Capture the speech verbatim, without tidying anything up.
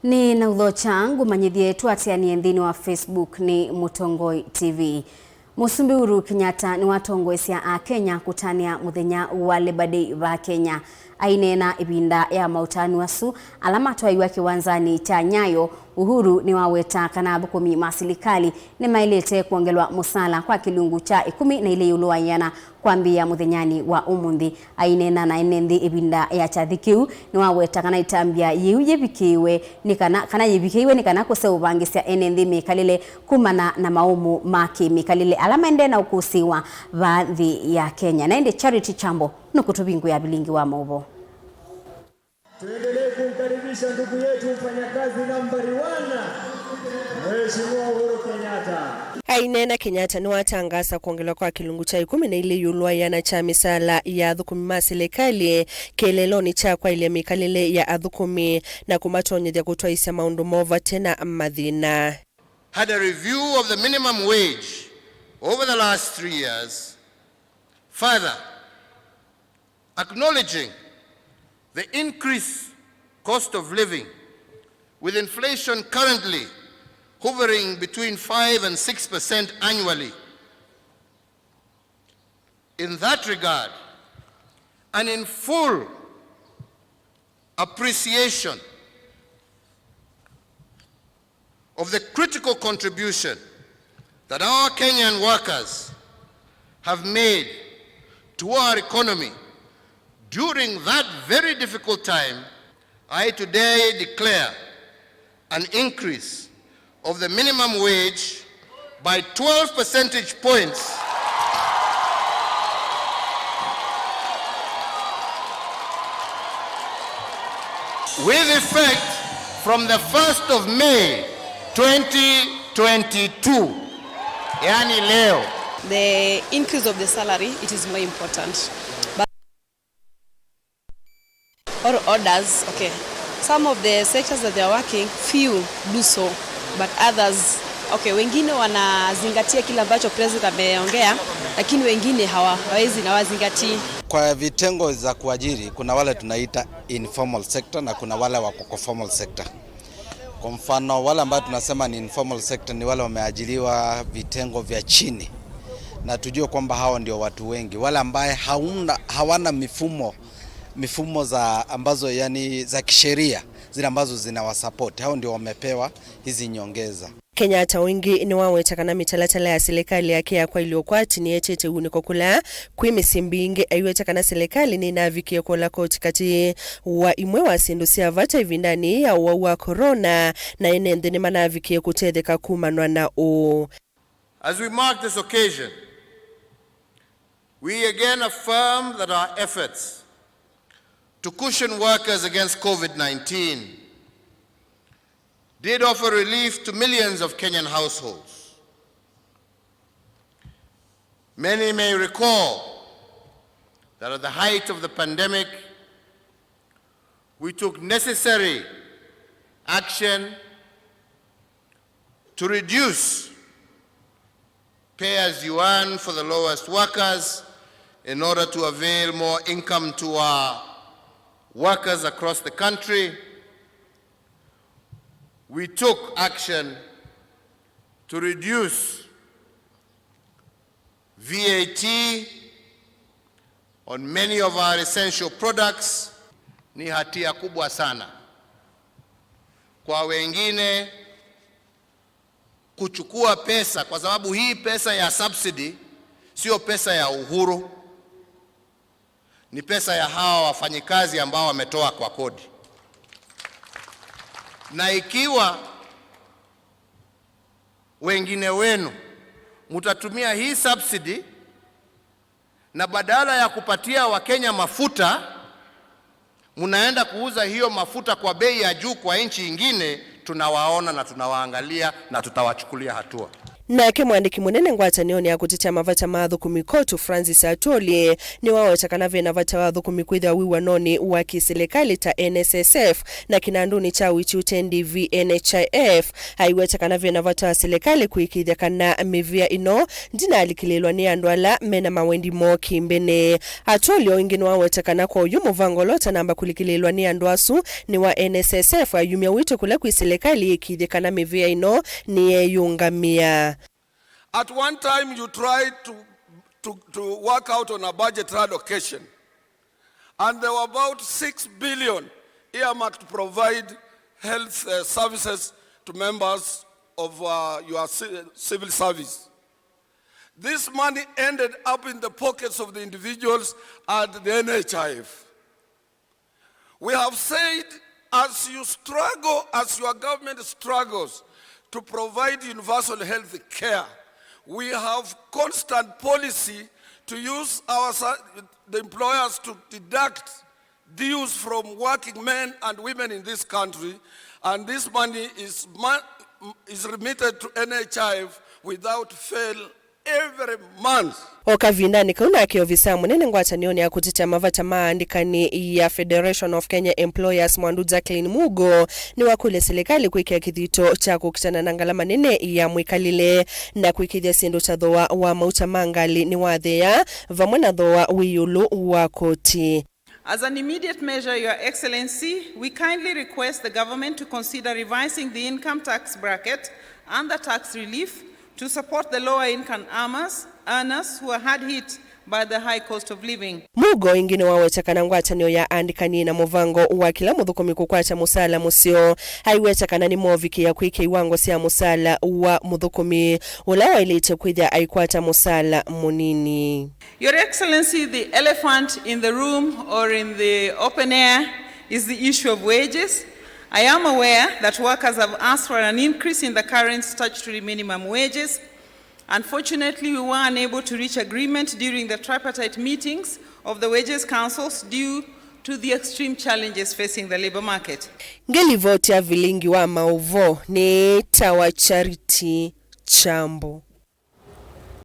Nĩ na ũthokya ngũmanyĩthye tũatĩanĩe nthĩnĩ wa Facebook nĩ Mũtongoi T V. Mũsumbĩ Uhuru Kenyatta nĩwatongoesya Akenya kũtanĩa mũthenya wa Labor Day va Kenya. Aineena ĩvinda ya maũtanu asu ala matwaiwa kĩwanzanĩ kya Nyayo, Uhuru nĩwaweta kana athũkũmi ma silikalĩ nĩmaĩlĩte kwongelwa mũsala kwa kĩlungu kya ĩkũmi na ilĩ ĩũlũ wa ĩana kwambĩĩa mũthenyanĩ wa ũmũnthĩ. Aineena na ene nthĩ ĩvinda ya kyathĩ kĩu, nĩwaweta kana ĩtambya yĩu yĩvikĩiwe nĩ kana, kana yĩvikĩiwe nĩ kana kũseũvangĩsya ene nthĩ mĩkalĩle kumana na maũmũ ma kĩmĩkalĩle ala maendee na ũkũsĩĩwa vaa nthĩ ya Kenya. Na ĩndĩ Charity Chambo nũkũtũvingũĩa vilingi wa maũvoo. Tuendelee kumkaribisha ndugu yetu mfanyakazi nambari wana, Mheshimiwa Uhuru Kenyatta. Aineena, Kenyatta nĩwatangaasa kwongelwa kwa kĩlungu kya ĩkũmi na ilĩ ĩũlũ wa ĩana kya mĩsaala ya athũkũmi ma silikalĩ kĩeleelonĩ kya kwaĩlya mĩkalĩle ya athũkũmi na kũmatonyethya kũtwaĩĩsya maũndũ moo vate na mathĩna. Had a review of the minimum wage over the last three years, further acknowledging the increased cost of living, with inflation currently hovering between five and six percent annually. In that regard, and in full appreciation of the critical contribution that our Kenyan workers have made to our economy during that very difficult time, I today declare an increase of the minimum wage by twelve percentage points, with effect from the first of May twenty twenty-two, yani leo. The increase of the salary, it is more important. But or orders, okay. Some of the sectors that they are working, few do so, but others, okay, wengine wanazingatia kile ambacho president ameongea, lakini wengine hawa-, hawezi na wazingatii. Kwa vitengo za kuajiri, kuna wale tunaita informal sector na kuna wale wako kwa formal sector. Kwa mfano, wale ambao tunasema ni informal sector ni wale wameajiriwa vitengo vya chini, na tujue kwamba hao ndio watu wengi, wale ambaye hauna, hawana mifumo, mifumo za ambazo, yani, za kisheria, zile ambazo zinawasupport, hao ndio wamepewa hizi nyongeza. Kenyatta o ĩngĩ nĩwaweta kana mĩtalatala ya silikalĩ yake ya kwaĩlya ũkwati nĩyetete ũunĩko kũla kwĩ mĩsyĩ mbingĩ. Aiweta kana silikalĩ nĩnavikie kũla koti katĩ wa imwe wa syĩndũ sya vata ĩvindanĩ yĩĩ ya ũwau wa corona, na ene nthĩ nĩmanavikie kũtetheka kumanwa na ũũ. As we mark this occasion, we again affirm that our efforts to cushion workers against COVID nineteen did offer relief to millions of Kenyan households. Many may recall that at the height of the pandemic, we took necessary action to reduce pay as you earn for the lowest workers in order to avail more income to our workers across the country. We took action to reduce V A T on many of our essential products. Ni hatia kubwa sana kwa wengine kuchukua pesa, kwa sababu hii pesa ya subsidy sio pesa ya Uhuru, ni pesa ya hawa wafanyikazi ambao wametoa kwa kodi. Na ikiwa wengine wenu mtatumia hii subsidy, na badala ya kupatia Wakenya mafuta, mnaenda kuuza hiyo mafuta kwa bei ya juu kwa nchi ingine, tunawaona na tunawaangalia na tutawachukulia hatua. Nake mwandĩki mũnene ngwatanĩonĩ ya kũtetea mavata ma athũkũmi Kotu, Francis Atwoli, nĩwaweta kana ve na vata wa athũkũmi kwĩthĩwa wĩw'anonĩ wa kĩsilikalĩ ta N S S F na kĩnandũnĩ kya ũiiti ũte ndĩvi, N H I F. Aiweta kana ve na vata wa silikalĩ kũĩkĩĩthya kana mĩvĩa ĩno ndinalikĩlĩĩlwa nĩ andũ ala me na mawendi moo kĩmbene. Atwoli o ĩngĩ nĩwaweta kana kwa oyu mũvango ũla ũtanamba kũlikĩlĩĩlwa nĩ andũ asu nĩ wa N S S F, ayumya wĩto kũla kwĩ silikalĩ ĩĩkĩĩthye kana mĩvĩa ĩno nĩyeeyũngamĩa. At one time you tried to, to, to work out on a budget allocation, and there were about six billion earmarked to provide health, uh, services to members of, uh, your ci-, civil service. This money ended up in the pockets of the individuals at the N H I F. We have said, as you struggle, as your government struggles to provide universal health care, we have constant policy to use our sa-, the employers to deduct dues from working men and women in this country, and this money is ma-, is remitted to N H I F without fail every month. O kavindanĩ kau nake ovisaa mũnene ngwatanĩonĩ ya kũtetea mavata ma aandĩkani ya Federation of Kenya Employers, Mwandu Jacqueline Mugo, nĩwakũlya silikalĩ kwĩkĩa kĩthito kya kũkitana na ngalama nene ya mwĩkalĩle na kwĩkĩĩthya syĩndũ ta thooa wa mauta ma ngalĩ nĩwatheea, vamwe na thooa wĩ ĩũlũ wa koti. As an immediate measure, Your Excellency, we kindly request the government to consider revising the income tax bracket and the tax relief to support the lower income earners, earners who are hard hit by the high cost of living. Mugo ĩngĩ nĩwaweta kana ngwatanĩo ya andĩkani na mũvango wa kĩla mũthũkũmi kũkwata mũsaala mũseo. Aiweta kana nĩmovikĩa kwĩkĩa iwango sya mũsaala wa mũthũkũmi ũla waĩlĩte kwĩthĩa aikwata mũsaala mũnini. Your Excellency, the elephant in the room or in the open air is the issue of wages. I am aware that workers have asked for an increase in the current statutory minimum wages. Unfortunately, we were unable to reach agreement during the tripartite meetings of the wages councils due to the extreme challenges facing the labor market. Ngelivoti ya vilingi wa maũvoo nĩ ta wa Charity Chambo.